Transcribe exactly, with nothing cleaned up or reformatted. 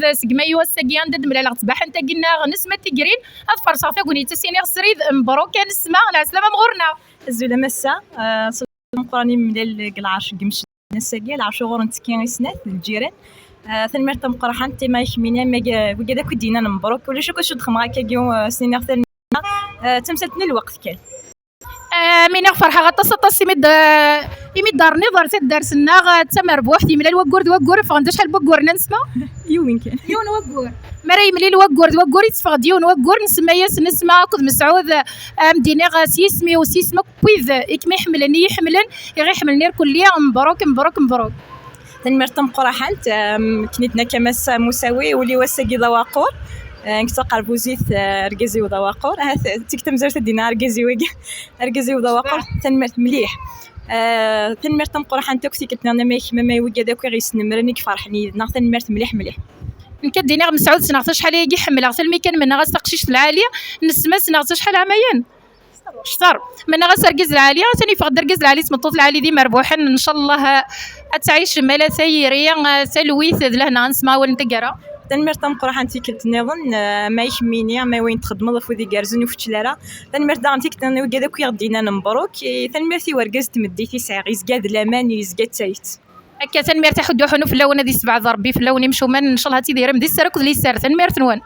Segmi ass-agi anda d-mlaleɣ ttbaḥant-agi-nneɣ Nesma Tigrin, ad farṣeɣ tagnit, ad s-iniɣ srid, mbruk a Nesma, lɛeslama m ɣur-neɣ. Azul a Massa, eh, s lmeqran i nemlal deg lɛerc deg Mecd ass-agi, lɛerc uɣur nettekki i snat d lǧiran. Eh, tanemmirt tameqqrant i Mike Mini, ma g-, wigad akk i d-yennan mbruk, ulac akk acu d-xedmeɣ akkagi, eh, s-iniɣ tanemmirt. Eh, d tamsalt n lweqt kan. Eh, mi neɣ ferḥeɣ aṭas, aṭas imi d-, imi d-terniḍ ar taddart-nneɣ, eh, d tamerbuḥt, yemlal waggur d waggur, ffɣen-d acḥal n wagguren a Nesma? Yiwen kan. Yiwen waggur. Mi ara yemlil waggur d waggur, yetteffeɣ-d yiwen waggur, nsemma-yas Nesma akked Mesɛud, eh, am d-iniɣ, eh, s yisem-iw, s yisem akk wid i kem-iḥemmlen, i yi-ḥemmlen, i ɣ-iḥemmlen irkelli, mbruk, mbruk, mbruk. Tanemmirt tameqqrant, em, akken i d-tenna Kamasa Musawi, ul-iw ass-agi d awaqur, eh, nekk d taqerbuzit, eh, argaz-iw d awaqur, ahat d tikkelt tamezwarut ad d-iniɣ argaz-iw-agi, argaz-iw d awaqur, tanemmirt mliḥ. Eh, tanemmirt tameqqrant akk tikkelt-nniḍen ama i kemm ama i wigad akk i ɣ-yesnemmren i iferḥen yid-neɣ, tanemmirt mliḥ mliḥ. Nekk ad d-iniɣ Mesɛud ssneɣ-t acḥal ayagi ḥemmleɣ-t almi kan mennaɣ-as taqcict lɛali, Nesma ssneɣ-tt acḥal ɛamayen. Cter. Mennaɣ-as argaz lɛali, atan yeffeɣ-d argaz lɛali d tmeṭṭut lɛali d imerbuḥen, ncallah ad tɛicem ala tayri, talwit d lehna a Nesma, awal n taggara. Tanemmirt tameqqrant tikkelt nniḍen, eh, ama i kemmini, ama i wayen txeddmeḍ afud igerrzen ur feččel ara. Tanemmirt daɣen tikkelt nniḍen i wigad akk i ɣ-d-yennan mbruk. Eh, tanemmirt i urgaz n tmeddit i sɛiɣ, yezga d laman, yezga d tayet. Akka, tanemmirt a Ḥuddu Ḥunu fell-awen, ad yessebɛed Rebbi fell-awen imcumen, ncallah ad tidirem di sser akked liser. Tanemmirt-nwen.